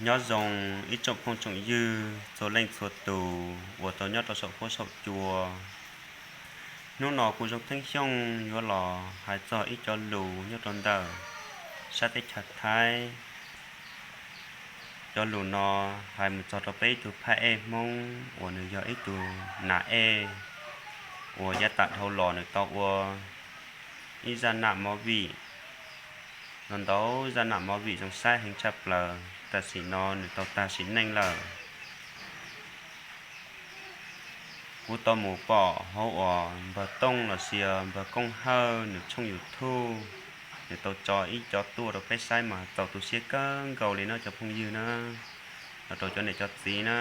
Nyob zoo ib tsoom phooj tsoom ywg txhua leej txhua tus uas tau nyob rau saum huab saum cua. Hnub no kuv Zoo Theej Xyooj yuav los hais txog ib co lus nyob rau ntawm sab teb chaws Thaib. Cov lus no hais mus txog rau peb ib tug phab ej Hmoob uas nws yog ib tug nas ej uas yav tas dhau los nws tau ua ib zaj nam movie. Los ntau zaj nam movie zoo saib heev tshaj plaws, tam sim no nws tau tag sim neej lawm. Kuv tau mus pom hauv uas npawg Tooj los sis npawg Kooj Hawj nws tshooj YouTube, nws tau tso ib co tuaj rau peb saib mas txaus tu siab kawg nkaus li no cov phooj ywg na, los rau cov niam cov txiv na.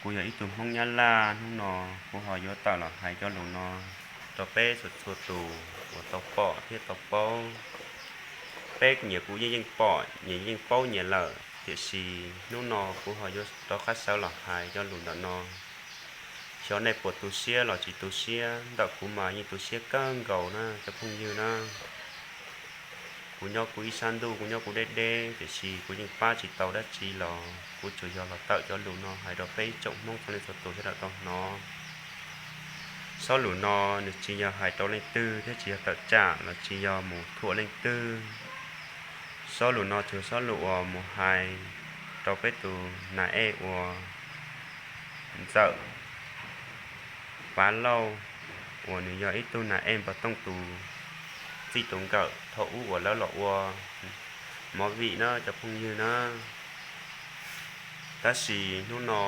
Kuv yog ib tug Hmoob Nyab Laj, hnub no kuv ho yuav tawm los hais cov lus no rau peb txhua txhua tus uas tau pom thiab tau paub. Peb nyias kuj yeej yeej pom nyias yeej paub nyias lawm, tiam sis hnub no kuv ho yuav rov qab sawv los hais cov lus ntawm no. Xyov nej puas tu siab los tsis tu siab, ntawm kuv mas yeej tu siab kawg nkaus na cov phooj ywg na. Kuv nyob kuv ib sab ntuj, kuv nyob kuv deb deb, tiam sis kuv yeej pab tsis tau dab tsi los kuv tsuas yog los tawm cov lus no hais rau peb ib tsoom Hmoob txhua leej txhua tus sawv daws tau hnov. Xob lus no nws tsis yog hais rau leej twg thiab tsis yog tawm tsam los tsis yog mus thuam leej twg. Xob lus no tsuas xob lus uas mus hais rau peb tus nas ej uas Ntxawm Fav Lauj, uas nws yog ib tug nas ej npawg Tooj tus txij tus nkawm thaum ub uas lawv los ua movie na cov phooj ywg na. Tab sis hnub no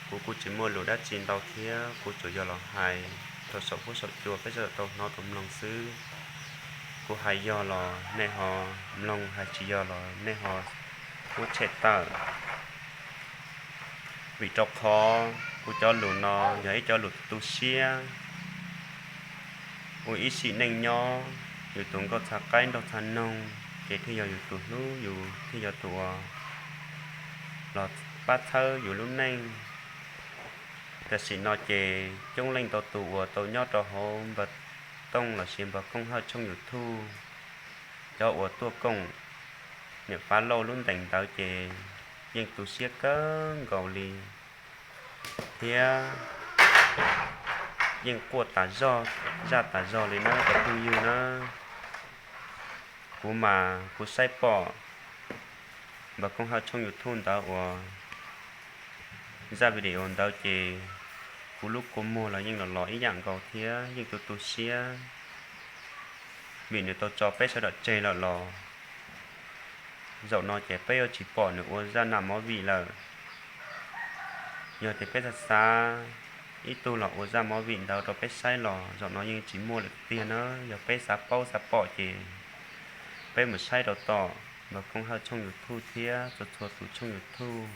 kuv kuj tsis muaj lus dab tsi ntau thiab, kuv tsuas yog los hais rau saum huab saum cua peb sawv daws tau hnov tau mloog xwb. Kuv hais yog los nej ho mloog, hais tsis yog los nej ho muab tshem tawm. Vim rau qhov kuv cov lus no yog ib co lus tu siab. Ua ib sim neej nyob yus tus nkauj txha qaib nraug txha noog ces thiaj yog yus tus hlub, yus thiaj yog tus uas los pab txhawb yus lub neej. Tam sim no ces coob leej ntau tus uas tau nyob rau hauv npawg Tooj los sis npawg Kooj Hawj tshooj YouTube, cov uas tuaj koom niam Fav Lauj lub ntees ntawd ces yeej tu siab kawg nkaus li thiab yeej quaj tas zog zaj tas zog li na cov phooj ywg na. Kuv mas kuv saib pom npawg Kooj Hawj tshooj YouTube ntawd uas zaj video ntawd ces kuv lub kua muag los yeej los los ib yam nkaus thiab yeej tu tu siab, vim nws tau tso peb sawv daws tseg lawm los zaum no ces peb yuav tsis pom nws ua zaj nam movie lawm. Yog tias peb xav xav ib tug los ua zaj movie ntawd rau peb saib los zaum no yeej tsis muaj lawm tiag na. Yog peb xav paub xav pom ces peb mus saib rau tom npawg Kooj Hawj tshooj YouTube thiab txhua txhua tus tshooj YouTube,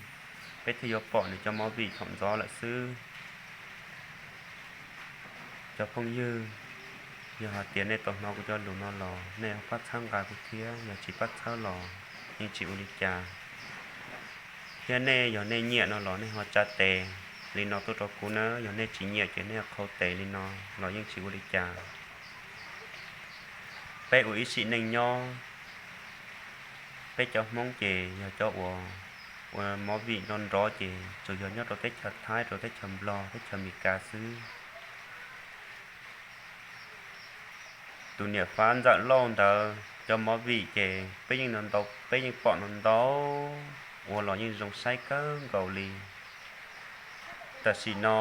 peb thiaj yuav pom nws cov movie thaum ntxov lawm xwb. Cov phooj ywg, yog hais tias nej tau hnov kuv cov lus no los nej pab txhawb nqa kuv thiab, yog tsis pab txhawb los yeej tsis ua li cas. Thiab nej yog nej nyiam no los nej ho tsa tes li no tuaj rau kuv na, yog nej tsis nyiam ces nej qhau tes li no los yeej tsis ua li cas. Peb ua ib sim neej nyob, peb cov Hmoob ces yog cov uas ua movie nrov nrov ces tsuas yog nyob rau teb chaws Thaib, rau teb chaws Nplog, teb chaws Amelikas xwb. Tus niam Fav Ntxawm Lauj ntawd cov movie ces peb yeej ntau, peb yeej pom ntau ntau ua los yeej zoo saib kawg nkaus li. Tam sim no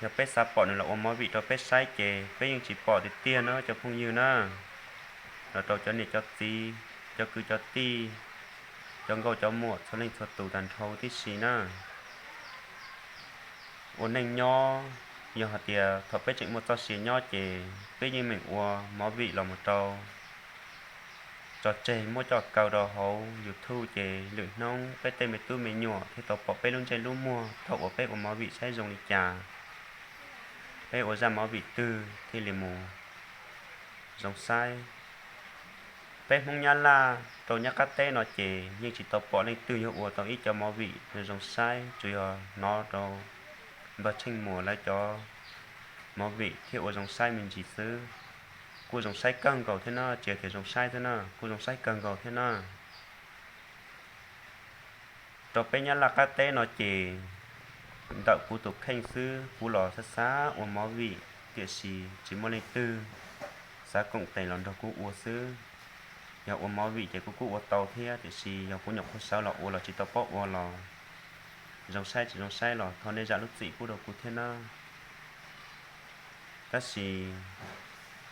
yog peb xav pom nws los ua movie rau peb saib ces peb yeej tsis pom tiag tiag na cov phooj ywg na. Los rau cov niam cov txiv, cov kwv cov tij, cov nkauj cov muam txhua leej txhua tus tag nrho tib si na. Ua neej nyob, yog hais tias thaum peb tseem muaj txoj sia nyob ces peb yeej meem ua movie los mus rau tso tseg muab coj kaw rau hauv YouTube ces lwm hnub peb tej me tub me nyuam thiaj tau pom peb lub ntsej lub muag thaum uas peb ua movie saib zoo li cas, peb ua zaj movie twg thiaj li mus zoo saib. Peb Hmoob Nyab Laj rau Nyab Qab teb no ces yeej tsis tau pom leej twg yog ua tau ib co movie zoo saib, tsuas yog hnov rau npawg Tsheej Muas lawv cov movie thiaj ua zoo saib me ntsis xwb. Kuj zoo saib kawg nkaus thiab na, tsis yog tias zoo saib xwb na, kuj zoo saib kawg nkaus thiab na. Rau peb Nyab Laj qab teb no ces ntawm kuv tus kheej xwb, kuv los xav xav ua movie tiam sis tsis muaj leej twg xav koom tes los nrog kuv ua xwb. Yog ua movie ces kuv kuj ua tau thiab tiam sis yog kuv nyuam qhuav sawv los ua los tsis tau paub ua los zoo saib tsis zoo saib los thov nej zam lub txim pub rau kuv thiab nawb. Tab sis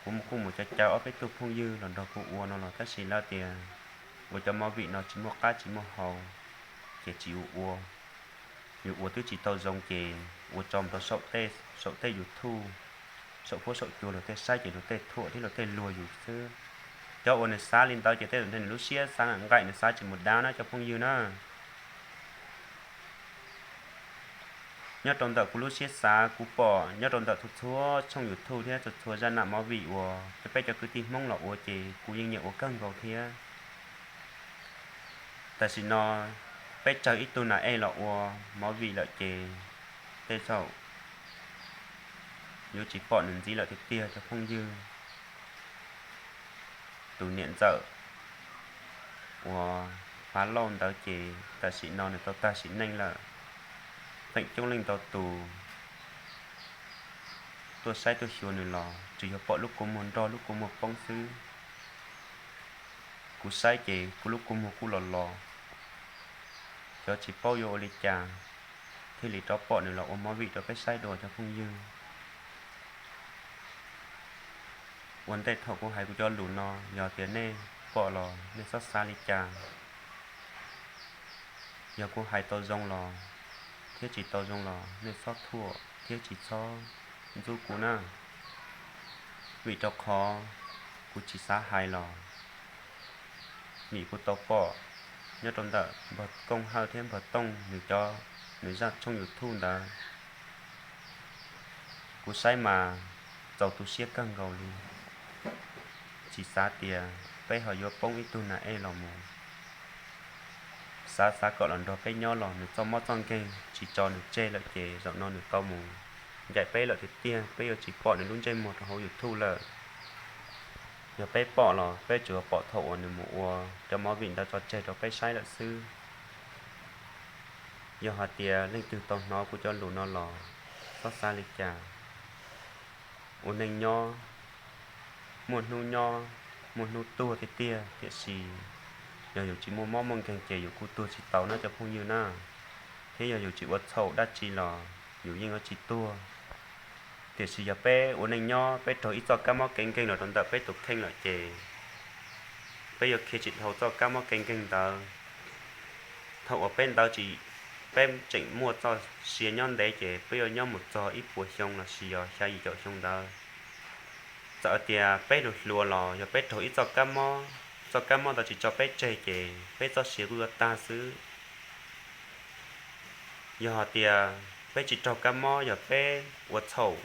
kuv kuj mus caw caw ob peb tug phooj ywg los nrog kuv ua no los tab sis lawv tias ua cov movie no tsis muaj qab tsis muaj hau, ces tsis ua ua. Yus ua twb tsis tau zoo ces ua tso mus rau saum tej YouTube, saum huab saum cua luag tej saib ces luag tej thuam thiab luag tej luag yus xwb. Cov uas nws xav li ntawd ces tej zaum nws lub siab xav nqaim nws xav tsis mus dab na cov phooj ywg na. Nyob rau ntawm kuv lub siab xav kuv pom nyob rau ntawm txhua txhua tshooj YouTube thiab txhua txhua zaj nam movie uas peb cov kwv tij Hmoob los ua ces kuv yeej nyiam ua kawg nkaus thiab. Tam sim no peb tsawg ib tug nas ej los ua movie lawm ces tej zaum yuav tsis pom nws ntxiv lawm tiag tiag cov phooj ywg. Tus niam ntxawm uas Phav Lauj ntawd ces tam sim no nws tau tag sim neej lawm. Feem coob leej ntau tus tuaj saib tuaj xyuas nws los tsuas yog pom lub kua muag nrog lub kua muag poob xwb. Kuv saib ces kuv lub kua muag kuj los los. Cov tsis paub yuav ua li cas thiaj li rov pom nws los ua movie rau peb saib dua cov phooj ywg. Ua ntej thaum kuv hais kuv cov lus no yog tias nej pom los nej txhob xav li cas. Yog kuv hais tau zoo los thiab tsis tau zoo los nej txhob thuam thiab tsis txhob ntxub kuv na. Vim rau qhov kuv tsis xav hais los vim kuv tau pom nyob rau ntawm npawg Kooj Hawj thiab npawg Tooj nws cov, nws zaj tshooj YouTube ntawd. Kuv saib mas txaus tu siab kawg nkaus li. Tsis xav tias peb ho yuav poob ib tug nas ej los mus. Xav xav kom los nrog peb nyob los nws txoj mob txoj nkeeg tsis tso nws tseg lawm ces zaum no nws tau mus ncaim peb lawm tiag tiag, peb yuav tsis pom nws lub ntsej muag rau hauv YouTube lawm. Yog peb pom los peb tsuas pom thaum uas nws mus ua cov movie ntawd tso tseg rau peb saib lawm xwb. Yog hais tias leej twg tau hnov kuv cov lus no los txhob xav li cas. Ua neej nyob, muaj hnub nyob, muaj hnub tuag tiag tiag, tiam sis yog yus tsis muaj mob muaj nkeeg ces yus kuj tuag tsis tau na cov phooj ywg na. Thiab yog yus tsis ua txhaum dab tsi los yus yeej yuav tsis tuag. Tiam sis yog peb ua neej nyob peb raug ib txoj kab mob kev nkeeg los rau ntawm peb tus kheej lawm ces peb yuav khiav tsis dhau txoj kab mob kev nkeeg ntawd. Thaum uas peb ntawd tsis, peb tseem muaj txoj sia nyob ntev ces peb yuav nyob mus txog ib puas xyoo los sis yog xya yim caum xyoo ntawd. Txawm tias peb hluas hluas los yog peb raug ib txoj kab mob, txoj kab mob ntawd tsis tso peb tseg ces peb txoj sia kuj yuav tag xwb. Yog hais tias peb tsis raug kab mob, yog peb ua txhaum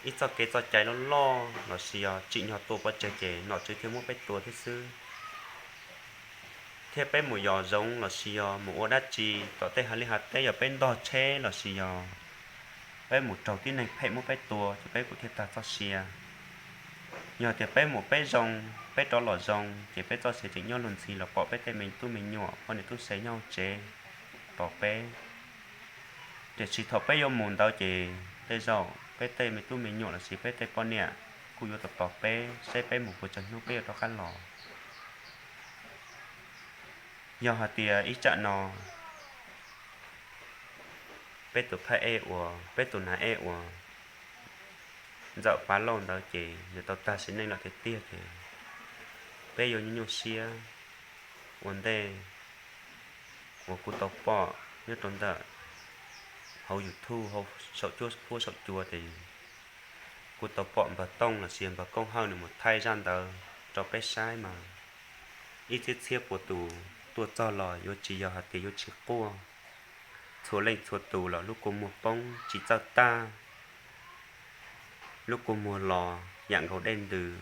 ib txoj kev txoj cai loj loj los sis yog tsim nyog tua pov tseg ces nom tswv thiaj muab peb tua thiab xwb. Thiab peb mus yos zoov los sis yog mus ua dab tsi tom tej hav liaj hav teb, yog peb ntog tsheb los sis yog peb mus raug tib neeg phem muab peb tua ces peb kuj thiaj tag txoj sia. Yog tias peb mus peb zoo, peb rov los zoo ces peb txoj sia tseem nyob luag ntxhi los pom peb tej me tub me nyuam poj niam tub se nyob hauv tsev tos peb. Tiam sis thaum peb yuav mus ntawd ces tej zaum peb tej me tub me nyuam los sis peb tej poj niam kuj yuav tos tos peb seb peb mus puas tsawg hnub peb yuav rov qab los. Yog hais tias ib tsam no peb tus phaj ej uas, peb tus nas ej uas Ntxawm Pav Lauj ntawd ces nws tau tag sim neej lawm tiag tiag ces peb yuav nyuaj nyuaj siab. Ua ntej uas kuv tau pom nyob rau ntawm hauv YouTube hauv saum huab saum cua ces kuv tau pom npawg Tooj los sis npawg Koob Hawj nws mus thaij zaj ntawd rau peb saib mas ib txhiab txhiab puas tus tuaj txog los yuav tsis yog hais tias yuav tsis quaj. Txhua leej txhua tus los lub kua muag poob tsis txawj tag, lub kua muag los yam nkaus dej ntws.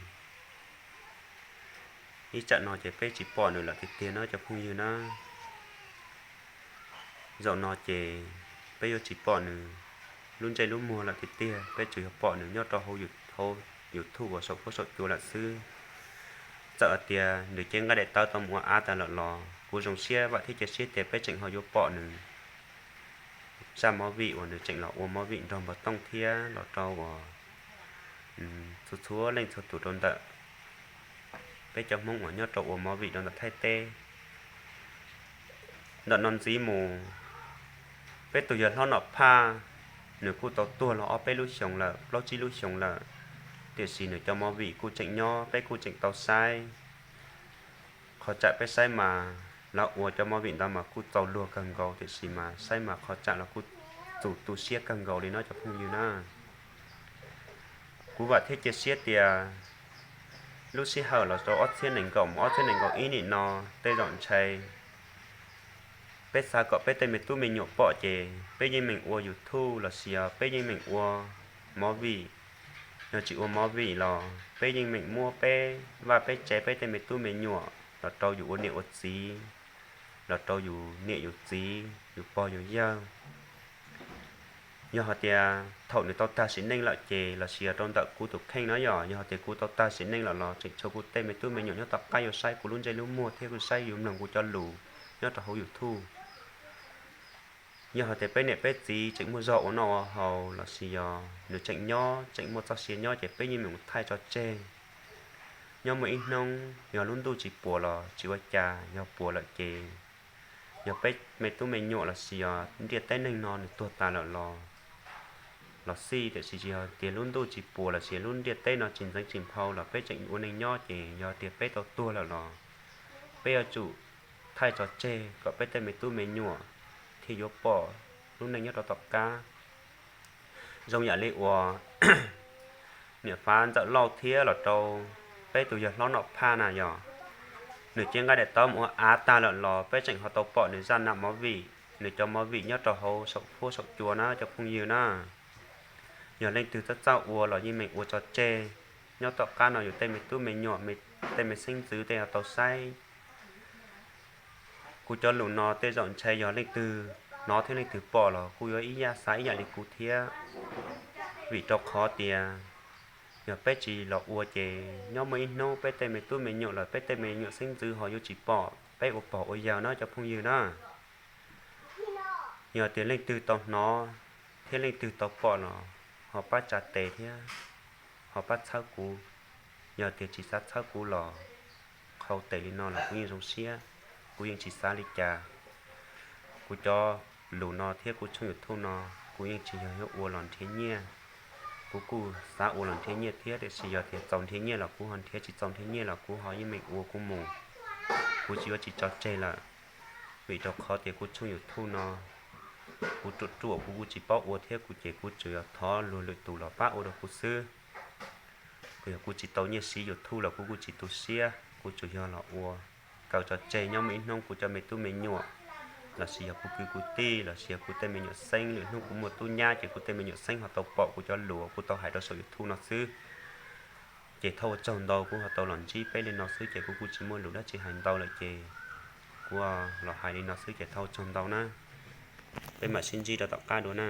Ib tsam no ces peb tsis pom nws lawm tiag tiag no cov phooj ywg na. Zaum no ces peb yuav tsis pom nws lub ntsej lub muag lawm tiag tiag, peb tsuas yog pom nws nyob rau hauv YouTube uas saum huab saum cua lawm xwb. Txawm hais tias nws cev nqaij daim tawv tau mus ua av tas lawm los Kuv zoo siab vam thiab cia siab tias peb tseem ho yuav pom nws zaj movie uas nws tseem los ua movie nrog npawg Tooj thiab los rau uas txhua txhua leej txhua tus rau ntawm peb cov Hmoob uas nyob rau ua movie rau ntawm Thaib teb. Ntawm no ntxiv mus, peb tus yawg hlob Nom Phaj, nws kuj tau tuag los ob peb lub xyoos lawm, plaub tsib lub xyoos lawm, tiam sis nws cov movie kuj tseem nyob, peb kuj tseem tau saib. Qhov tsam peb saib mas lawv ua cov movie ntawd mas kuj txaus luag kawg nkaus, tiam sis mas saib mas qhov tsam los kuj txaus tu siab kawg nkaus li no cov phooj ywg na. Kuv vam thiab cia siab tias lub sij hawm los rau ob txhiab nees nkaum mus ob txhiab nees nkaum ib nim no, tej zaum ntshai peb xav kom peb tej me tub me nyuam pom ces peb yeej meem ua YouTube los sis yog peb yeej meem ua movie. Yog tsis ua movie los peb yeej meem muab peb vaj peb tsev peb tej me tub me nyuam los rau yus ua niam ua txiv, los rau yus niam yus txiv, yus pog yus yawg. Yog hais tias thaum nws tau tag sim neej lawm ces los sis yog rau ntawm kuv tus kheej no yog, yog hais tias kuv tau tag sim neej lawm los tseem tshuav kuv tej me tub me nyuam nyob tom qab yuav saib kuv lub ntsej lub muag thiab kuv saib yuav mloog kuv cov lus nyob rau hauv YouTube. Yog hais tias peb niam peb txiv tseem muaj zog ua noj ua haus los sis yog nws tseem nyob tseem muaj txoj sia nyob ces peb yeej meem mus thaij tso tseg. Nyob muaj ib hnub yog lub ntuj tsis puas los tsis ua cas, yog puas lawm ces yog peb me tub me nyuam los sis yog ntiaj teb neeg no nws tuag tas lawm los los xij, tiam sis yog tias lub ntuj tsis puas los sis lub ntiaj teb no tsis ntxeev tsis nphau los peb tseem ua neej nyob ces yog tias peb tau tuag lawm los peb yuav tsum thaij tso tseg kom peb tej me tub me nyuam thiaj yuav pom lub neej nyob rau tom qab. Zoo yam li uas niam Fav Ntxawm Lauj thiab los rau peb tus yawg hlob Nom Phaj na yog, nws cev nqaij daim tawv mus ua av tag lawm los peb tseem ho tau pom nws zaj nam movie, nws cov movie nyob rau hauv saum huab saum cua na cov phooj ywg na. Yog leej twg txawj txawj ua los yeej meem ua tso tseg. Nyob tom qab no yus tej me tub me nyuam, tej me xeeb ntxwv tej ho tau saib kuv cov lus no. Tej zaum ntshai yog leej twg hnov thiab leej twg pom los kuj yuav ib yam xav ib yam li kuv thiab, vim rau qhov tias yog peb tsis los ua ces nyob muaj ib hnub peb tej me tub me nyuam los peb tej me nyuam xeeb ntxwv ho yuav tsis pom peb ua pog ua yawg na cov phooj ywg na. Yog tias leej twg tau hnov thiab leej twg tau pom los ho pab tsa tes thiab ho pab txhawb kuv. Yog tias tsis xav txhawb kuv los qhau tes li no los kuv yeej zoo siab, kuv yeej tsis xav li cas. Kuv cov lus no thiab kuv tshooj YouTube no kuv yeej tsis yog yuav ua los nrhiav nyiaj. Kuv kuj xav ua los nrhiav nyiaj thiab, tiam sis yog tias txaus nrhiav nyiaj los kuv ho nrhiav, tsis txaus nrhiav nyiaj los kuv ho yeej meem ua kuv mus. Kuv tsis yuav tsis tso tseg lawm, vim rau qhov tias kuv tshooj YouTube no kuv ruam ruam kuv kuj tsis paub ua thiab, kuv ces kuv tsuas yog thov luag lwm tus los pab ua rau kuv xwb. Kuv yog kuv tsis tau nyiaj siv YouTube los kuv kuj tsis tu siab, kuv tsuas yog los ua kaw tso tseg. Nyob muaj ib hnub kuv cov me tub me nyuam los sis yog kuv kwv kuv tij los sis yog kuv tej me nyuam xeeb, lwm hnub kuv muaj tub nyab ces kuv tej me nyuam xeeb ho tau pom kuv cov lus kuv tau hais rau saum YouTube no xwb. Ces thov ua tsaug ntau, kuv ho tau los ntsib peb li no xwb ces kuv kuj tsis muaj lus dab tsi hais ntau lawm ces kuv los hais li no xwb ces thov ua tsaug ntau na. Peb mam sib ntsib rau tom qab dua na.